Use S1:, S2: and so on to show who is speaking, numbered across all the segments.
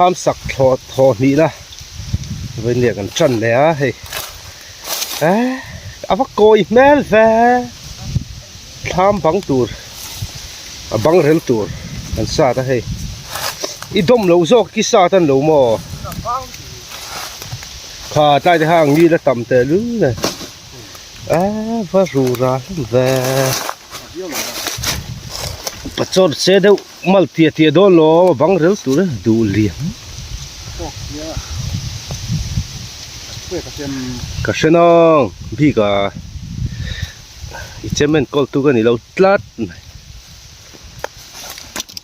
S1: Thlam sak thlawh thaw hnihna vawinia kan tan leh a hei eh a va kawi hmel ve thlam bang tur a bang rel tur kan sat a hei i dawm lo zawk i sat a ni lo maw kha tlai te khan ngil a tam teh lul nen eh va ru ra hlawm ve pachawr che deuh. Mal tia tia dawn lo a bang rel tur e duh lian. Ka hre nang bik a i chem enkawl tu ka ni lo tlat mai.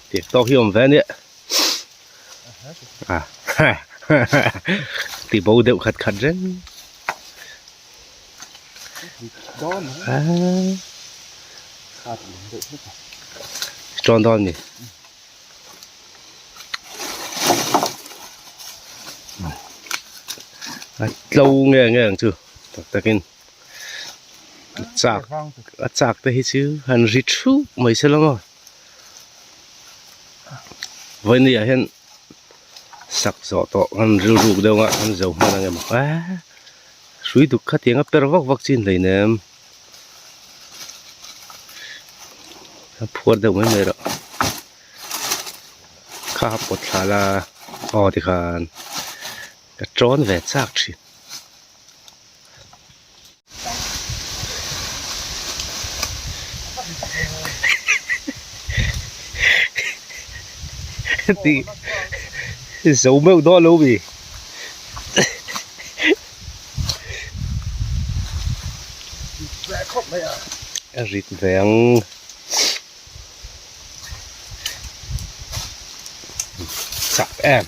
S1: Tiang tawk hi awm ve ania. Ti bo deuh khat khat reng. Tawn dawn ni a tlo nge nge ang chu tak takin a chak a chak te hi chu han ri thup mai se la maw vawiin ah hian sak zawh tawh an rilruk deuh a an zo hman ang emaw eee hrui duk kha tiang a per vak vak chin hleinem a phuar deuh mai mai rawh kha a pawt thla la aw tikhan ka tawn ve chak thin. Ti zo meuh dawn lo mi. A rit ve ang. Chak em.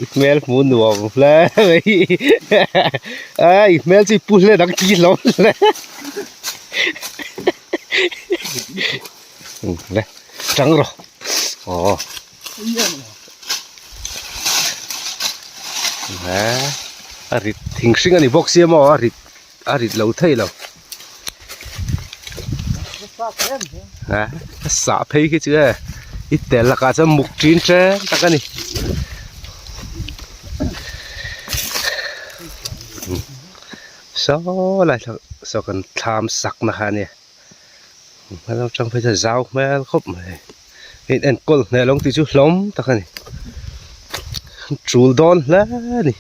S1: I hmel hmu nuam hle mai a i hmel chu i pu hle dang ti hlawm hle le tang rawh aw a rit thing hring a ni bawk sia maw a rit a rit lo thei lo. A sah phei khi chu e i tel lakah chuan muk ṭin ṭem tak a ni saw lai thla saw kan thlam sak na kha a nia hma lam aṭang phei chuan zau hmel khawp mai in enkawl hneh lo ang tih chu hlawm tak a ni ṭul dawn hle a ni.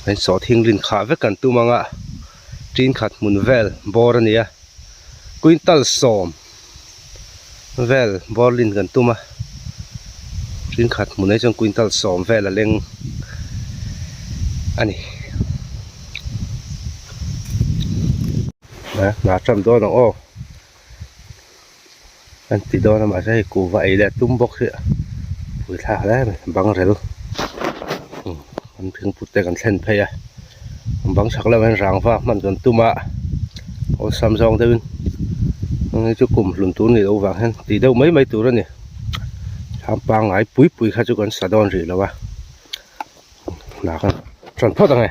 S1: Hei sawhthing rin khah vek kan tum anga tin khat hmun vel bawr a ni a quintal sawm vel bawr lin kan tum a tin khat hmun ah hi chuan quintal sawm vel a leng a ni. Hna tan dawn ang aw an ti dawn a mahse hei kuhva ei leh a tum bawk hi pui thlak hle mai bang rel an thingput te kan thlen phei a bang chhak lamah hian rangva hman kan tum a awlsam zawng deuhin heng chu kum hlun tur nih loh vang hian tih deuh mai mai tur a ni thlam pangngai pui pui kha chu kan sa dawn rih lo a hna kan tan phawt ang e.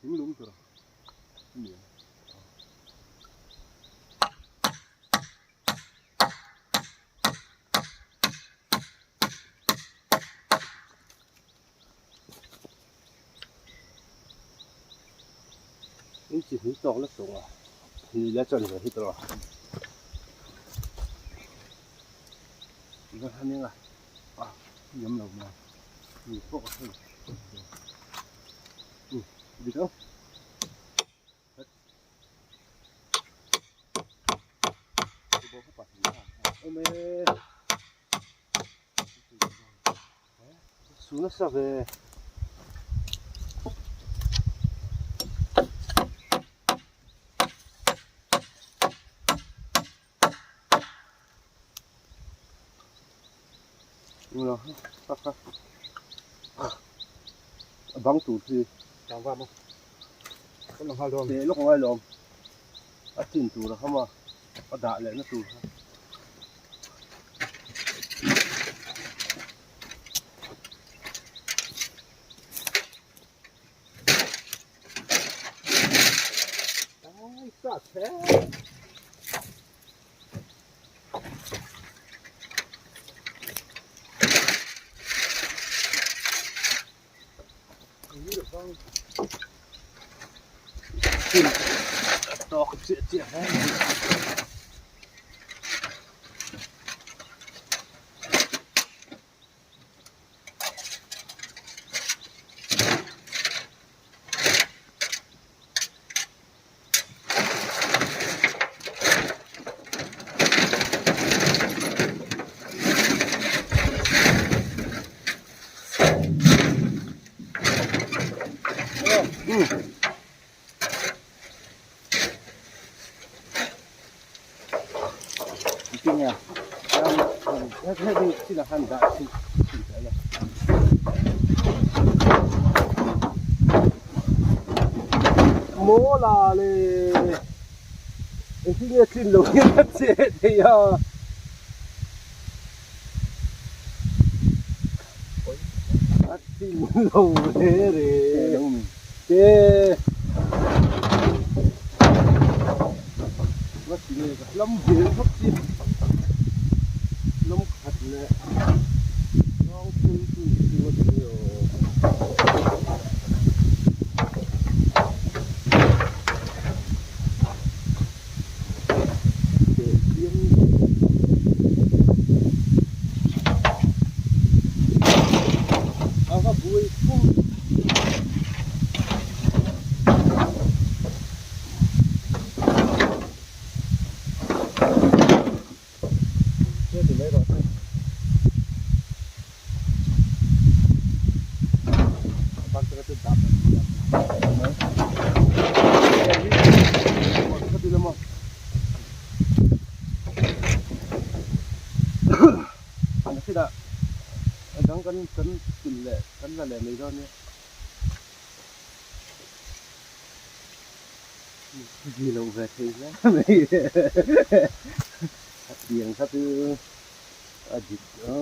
S1: Thing lung tur a ni a. In chi hnih tawk la tung a ni la chuan ve hi tawh a. Ti khan eng a a yam lo maw ni pawh ka hre lo. Dik ang. Su nasa ve. A bang tur khi
S2: Rangva maw? Kan lo nghal dawn.
S1: Teh lawk ngai lawm. A chin tur a kham a, a dah lehna tur kha. Tawk chiah chiah hle mai. Maw la le engtin nge tlin lo hian a che thei a a tlin lo re re te lam ve vak chi lam khat leh Rang thil chu ni chu a ti aw. A va buai fur. Dang kan kan tul leh kan la leh mai dawn nia. Ni lo ve thei hle mai a tiang kha chu a dik a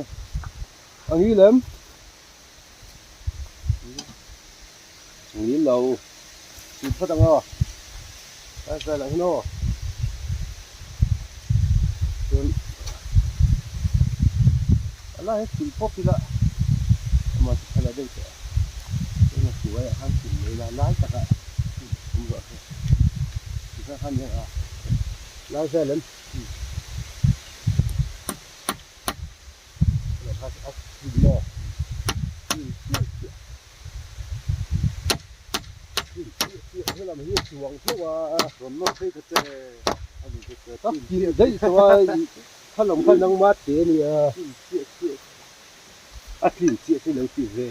S1: a ngil em ngil lo tih phawt ang aw a vel ah hian aw chuan a lai hi chulh pawp ila amah chu thla la deuh teh a chuan a hnuaiah khan chulh mai ila lai takah. Lai vel em a tlin chiah chu lo ti ve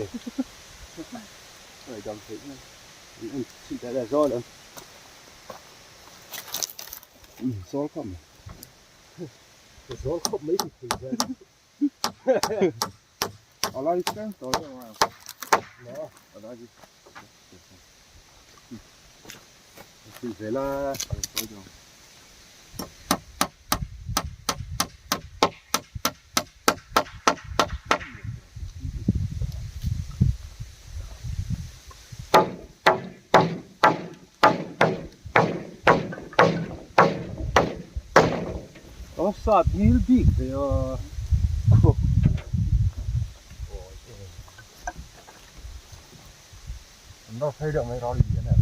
S1: Zawl khawp mai zawl khawp mai ti thei zel
S2: a lai tlem tawh deuh a a lai hi
S1: ti zel a
S2: sawi deuh.
S1: Ka sat ngil bik ve a.
S2: An lo phei deuh mai ral lian e.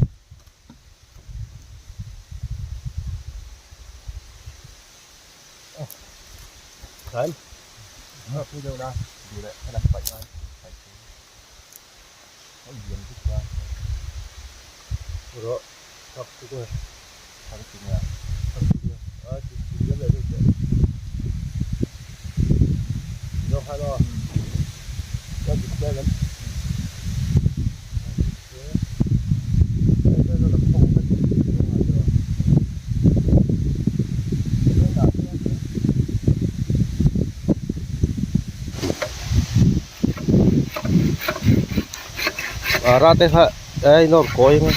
S1: Khan.
S2: An lo phei deuh la duh leh thil an paih ngai paih thei. A lian bik a.
S1: Rawh thak chu ka
S2: thak chu nia.
S1: Thak chu nia. A ti ti lian leh deuh teh. Zo khan aw. Ka dik vel em. Ara te kha ai nawr kawi ang a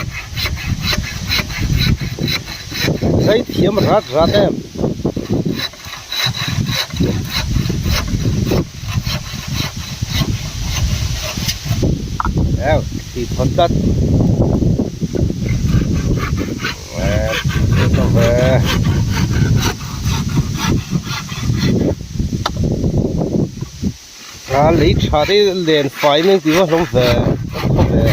S1: zai thiam rat rat em. Eo ti thawn tlat A lei tha te len fai mai tih a hlawm ve khawp ve.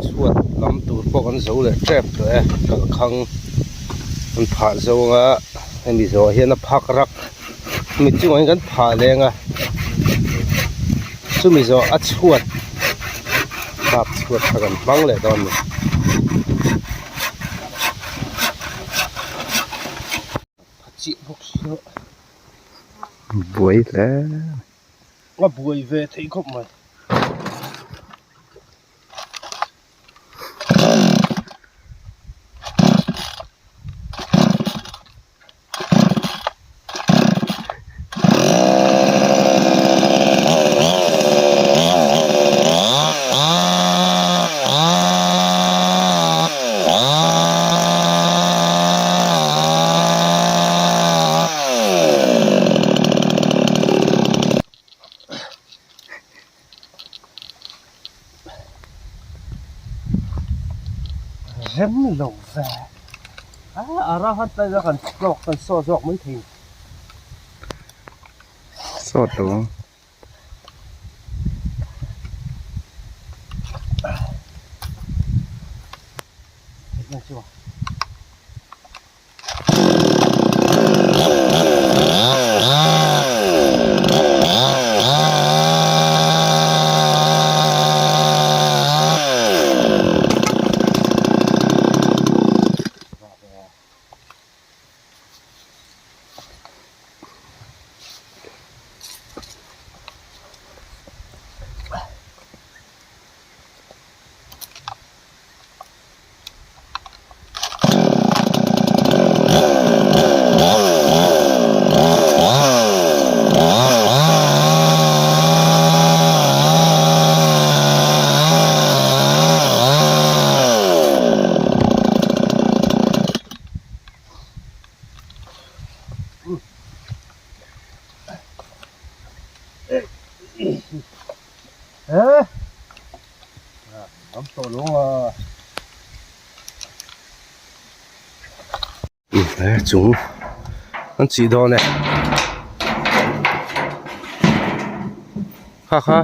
S1: Chhuat lam tur pawh kan zo leh tep tawh e kalkhang an phah zo anga hemi zawh ah hian a phak rak mi chungah hian kan phah leng a chumi zawh a chhuat kap chhuat kha kan hmang leh dawn a ni.
S2: Buai hle
S1: a buai ve theih khawp mai. Rem lo ve a a ra hat lai kan tlawk kan saw zawk mai thei
S2: sawt lo ang.
S1: Chung an chih dawn e kha kha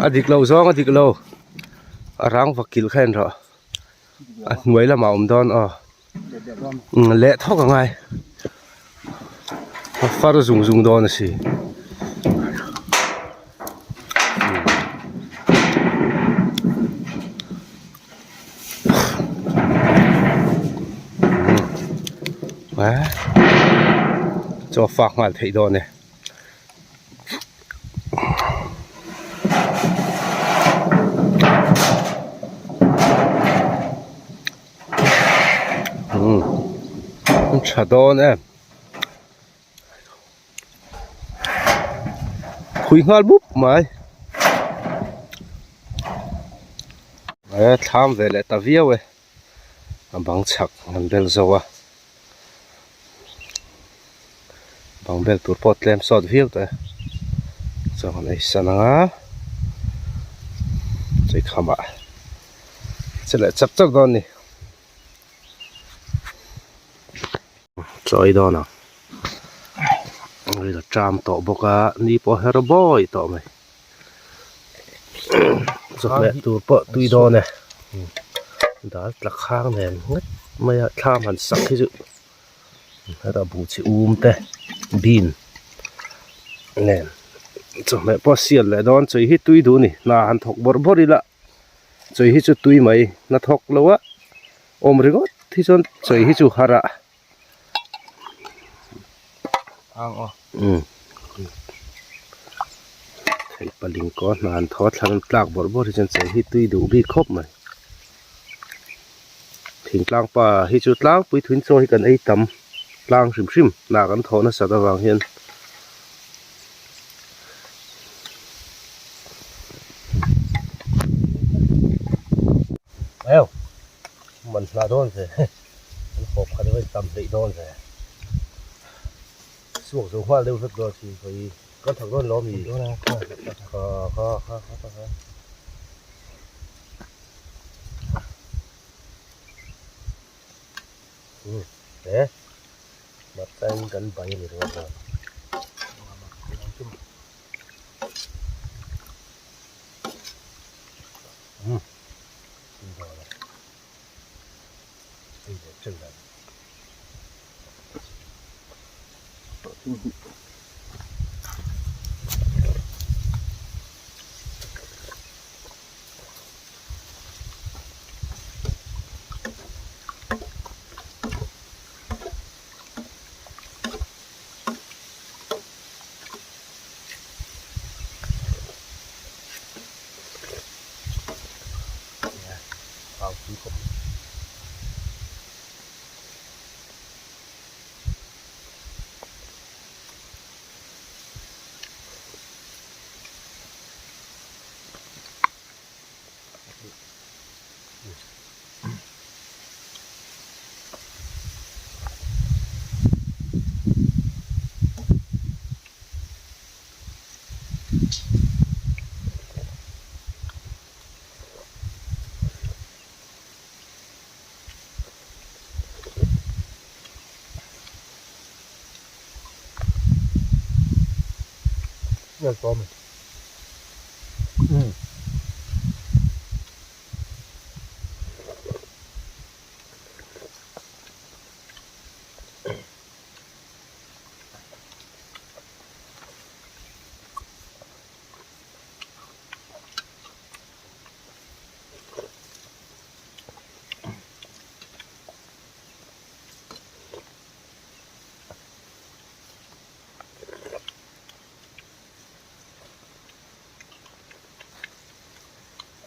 S1: a dik lo zawng a dik lo a rang va kilh kha en rawh a hnuai lamah a awm dawn aw leh thawk a ngai a far zung zung dawn a si. Chaw fak nghal theih dawn e. An tha dawn em. Phui nghal mup mai. E thlam ve leh ta viau e. A bang chhak an bel zo a. Bang bel tur pawh tlem sawt viau tawh e. Chuan ei san ang a. Chei khamah che leh chak chak dawn a ni. Chawi dawn ang ril a ṭam tawh bawk a ni pawh her bawi tawh mai chawhmeh tur pawh tui dawn e dal tla khang nen ngawt mai a thlam han sak hi chu hetah buh chi um te bean nen chawhmeh pawh a sial leh dawn chawi hi tui duh a ni hna han thawk bawrh bawrh ila chawi hi chu tui mai hna thawk lo a. Awm ringawt hi chuan chawi hi chu har a.
S2: Ang aw.
S1: Umm. Thei paling kaw hna an thaw thlan an tlak bawrh bawrh hi chuan chawi hi tui duh bik khawp mai. Thingtlang pa hi chu tlangpui thuin chaw hi kan ei tam tlang hrim hrim hna kan thawh nasat avang hian. Eo man hna dawn ve an hawp khat erawh tam hleih dawn ve suak zo nghal deuh vek dawn si hawi kan thak dawn lo ami kha kha kha kha kha. He hmarcha in kan bai a ni ringawt a. Umm ei leh ṭeuh dan.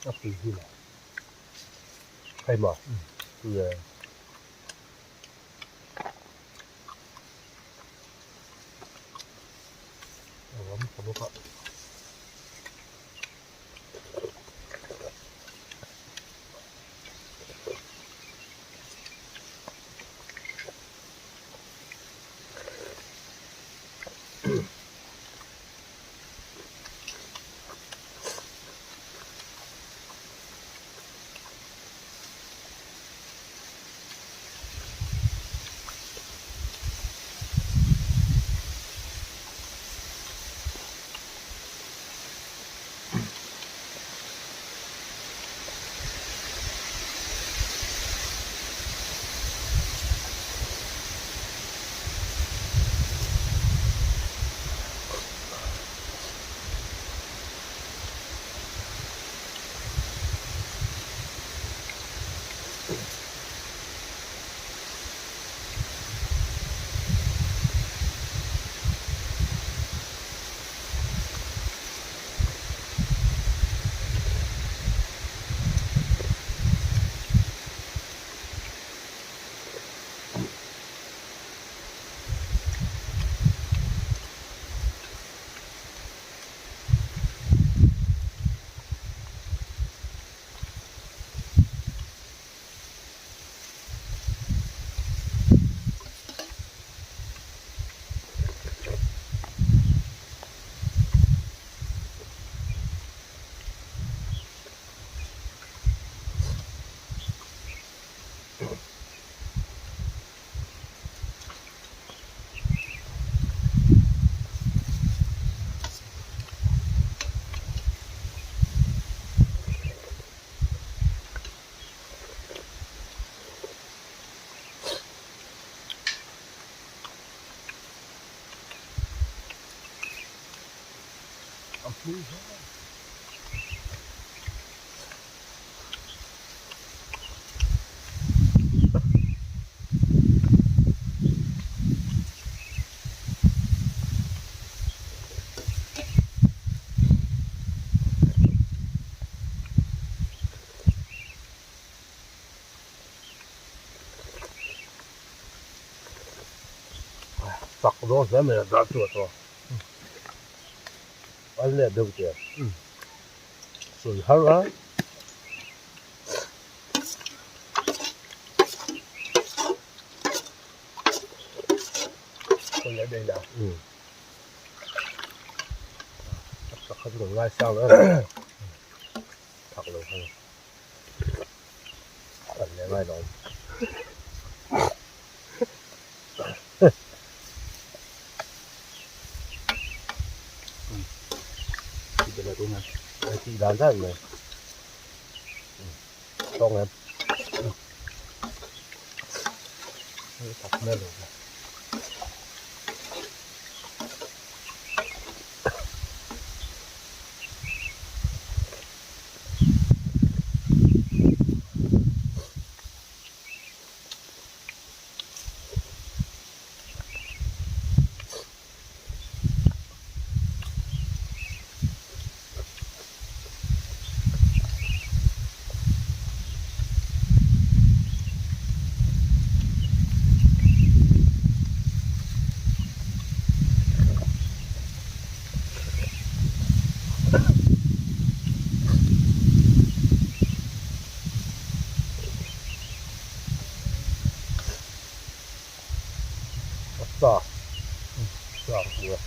S1: A pui hi le hei maw tui e. A pui hle. Tak dawn hle mai a dah chu a tawh. Al leh deuh che. Sawi har a.
S2: Sawi leh daih la.
S1: Tak tak kha chu kan ngaisang lo em. Thak lo kha. Kan leh ngai lo. Tih dan dan mai. Tawng em. Tak hmel lo. Sa sa ka hmu a.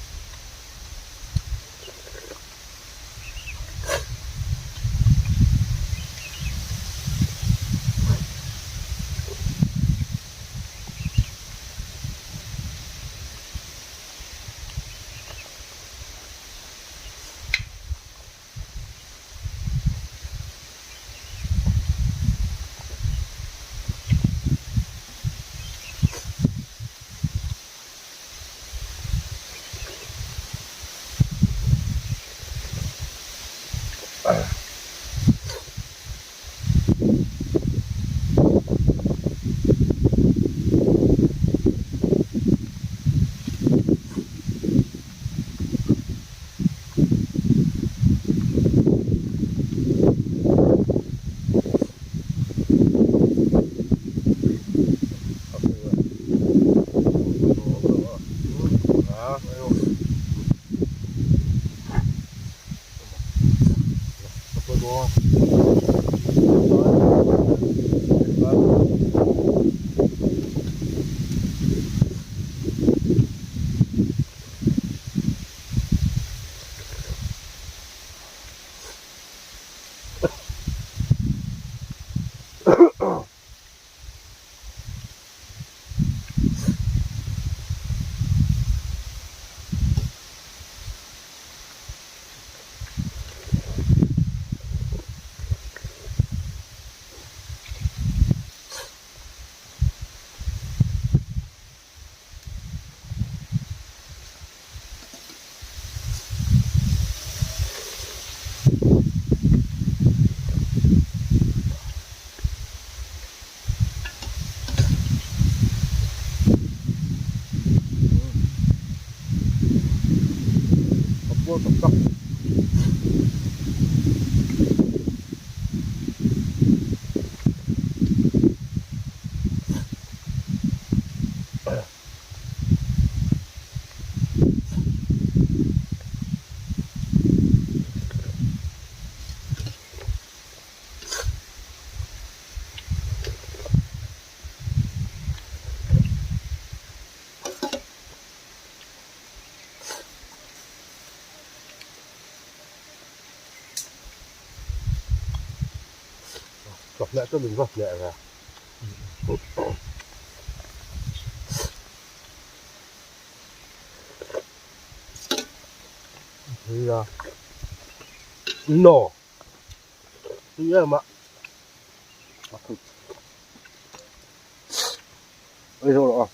S1: A puar tak tak. Chawhmeh chu min va hneh ve. No. Tui em a. Ei zo rawh a.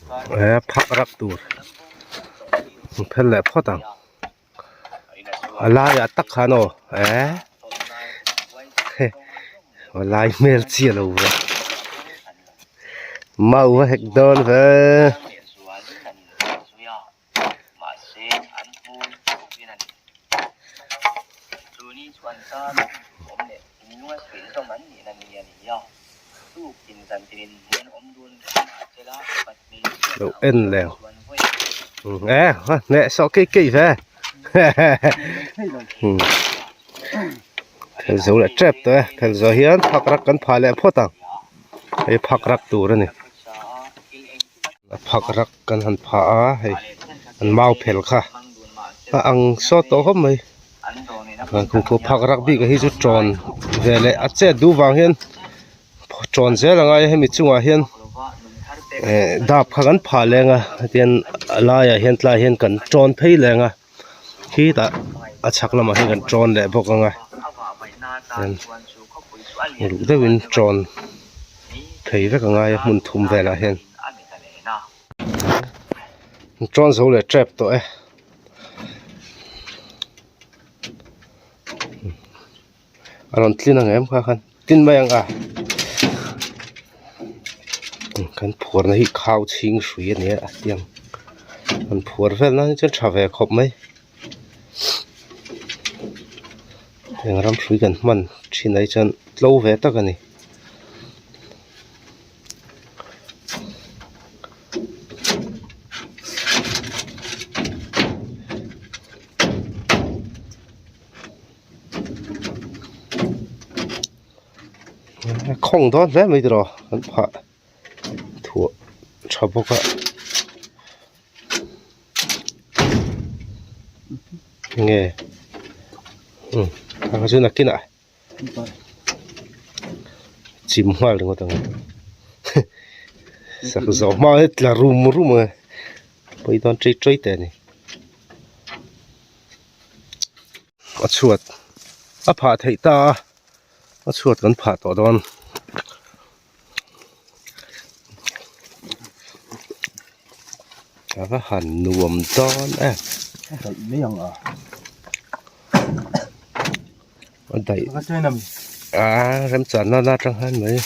S1: He phak rak tur an phel leh phawt ang a laiah tak khan aw eh a lai hmel chiah lo ve mau a hek dawn ve. Lo en leh e hneh sawh keih keih ve phel zo leh tep tawh e phel zawh hian phak rak kan phah leh phawt ang hei phak rak tur a ni. A phak rak kan han phah a hei an mau phel kha a ang sawt tawh khawp mai khu khu phak rak bik ah hi chu tawn ve leh a chet duh vang hian tawn zel a ngai a hemi chungah hian eh dap kha kan phah leng a hetiang a laiah hian tlaiah hian kan tawn phei leng a khitah a chhak lamah hian kan tawn leh bawk ang a uluk deuhin tawn thei vek a ngai a hmun thum velah hian tawn zo leh tep tawh e a rawn tlin ang em kha khan tlin mai ang a kan phuarna hi khau chhing hrui a ni a tiang an phuar vel nan hi chuan tha ve khawp mai heng ram hrui kan hman thin ah hi chuan tlo ve tak a ni. Khawng dawn hle mai tiraw kan phah thuah tha bawk a nge umm a chu nakinah chim nghal ringawt ang sak zawh hma hi tla rum rum ang e pawi dawn ṭei ṭei teh a ni. A chhuat a phah theih ta a a chhuat kan phah tawh dawn a va han nuam dawn em
S2: a daih mai ang a
S1: a daih a remchan nana atang hian mai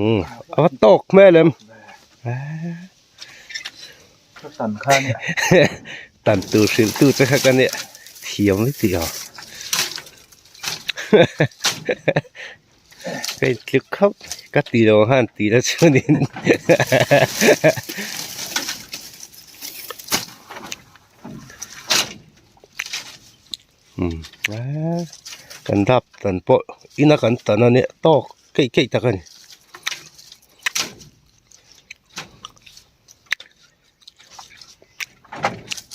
S1: umm a va tawk hmel em. Tan tur hrilh tu che kha ka nia thiam mai tih aw ka inthluk khauh ka ti lo ang khan ti la chuanin umm kan dap dan pawh ina kan tan a nia tawk keih keih tak a ni.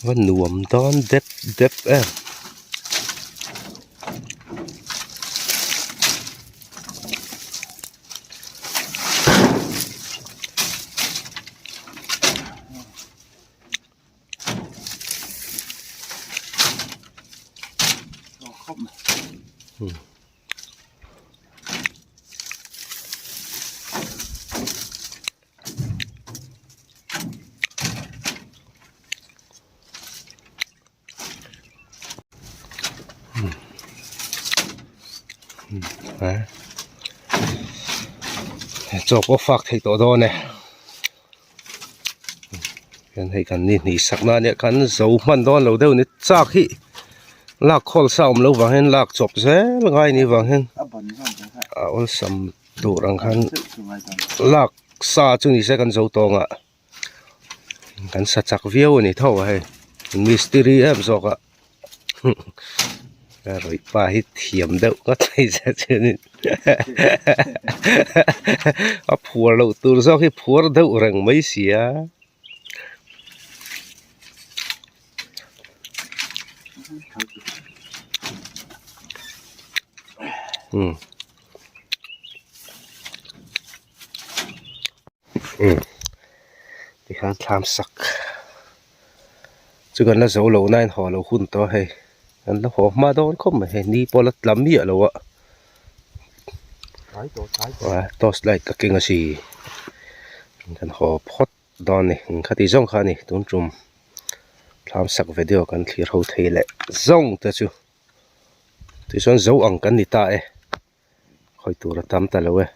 S1: Va nuam dawn dep dep em. Chaw pawh fak theih tawh dawn e hian hei kan ni hnih sak na ania kan zo hman dawn lo deuh ni chak hi lak khawl sa awm loh vang hian lak chawp zel ngai ni vang hian a awlsam tur ang khan lak sa chu ni se kan zo tawng a kan sa chak viau a ni tho a hei mistiri em zawk a ka rawih pa hi thiam deuh ngawt mai che chuanin a phuar loh tur zawk hi phuar deuh reng mai si a. Umm umm tikhan thlam sak chu kan la zo lo nain haw lo hun tawh a hei kan la haw hma dawn khawp mai hei ni pawh la tla miah lo a. Torch light ka keng a si kan haw phawt dawn a ni khati zawng kha a ni tun tum thlam sak video kan thlir ho thei leh zawng te chu tichuan zo ang kan ni ta e khawi tur a tam ta lo e.